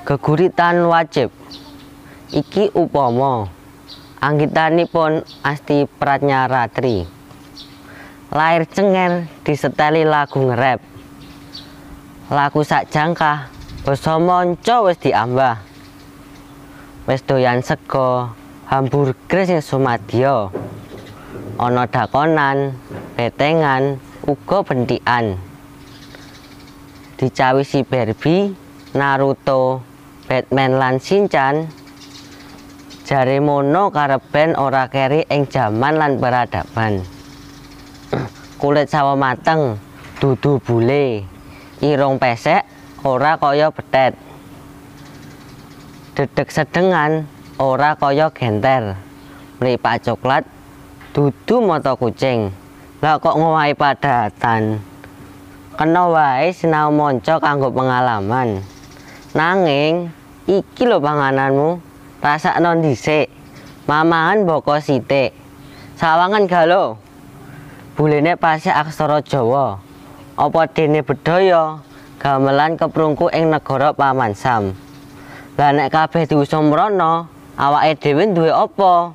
Geguritan wajib. Iki upama anggitanipun Asti Pratnyaratri. Lair cenger diseteli lagu ngerep. Lagu sak jangkah basa manca wis diambah. Wis doyan sego hamburger sing sumadya. Ana dakonan, betengan, uga bentikan. Dicawisi Barbie, Naruto, Batman lan Shinchan. Jare mono kareben ora keri ing jaman lan peradaban. Kulit sawo mateng, dudu bule, irung pesek ora kaya betet. Dedeg sedengan ora kaya genter. Mripat coklat dudu mata kucing. Lah kok ngowahi padatan. Kena wae sinau manca kanggo pengalaman. Nanging iki lho pangananmu, rasakno dhisik. Mamahan boko sithik. Sawangan galo. Bulene pase aksara Jawa. Apa dene bedhaya gamelan keprungku ing negara Paman Sam. Lah nek kabeh diusung mrono, awake dhewe duwe apa?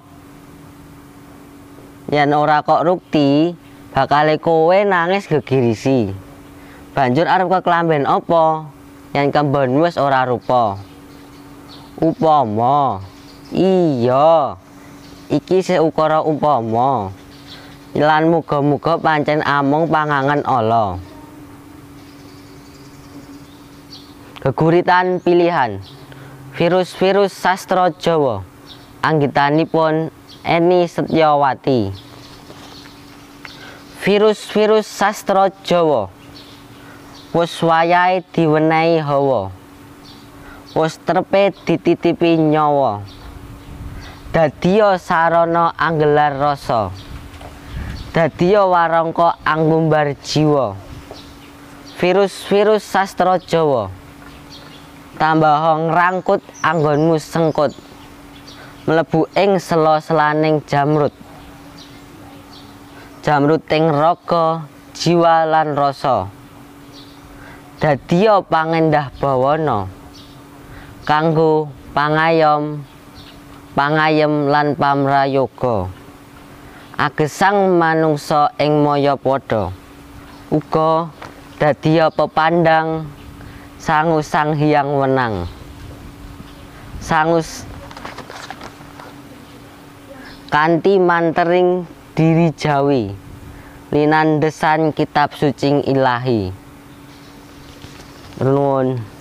Yen ora kok rukti, bakale kowe nangis gegirisi. Banjur arep keklamben apa? Yen kembon wis ora rupa. Upama. Iya. Iki sih ukara upama. Lan muga-muga pancen amung pangangen ala. Geguritan pilihan. Virus-virus sastra Jawa. Anggitanipun Eni Setyawati. Virus-virus sastra Jawa. Wis wayahe diwenehi hawa. Wis trepe dititipi nyawa. Dadiya sarana anggelar rasa. Dadiya warangka angumbar jiwa. Virus-virus sastra Jawa. Tambaha ngrangkut anggonmu sengkut. Mlebu ing sela-selaning jamrut. Jamruting raga, jiwa lan rasa. Dadiya pangendah bawana kanggo pangayom, pangayem lan pamrayoga. Agesang manungsa ing mayapada. Uga dadiya pepandang sangu sang hyang wenang. Sangus kanthi mantering diri jawi linandesan kitab suci ilahi. Nuwun.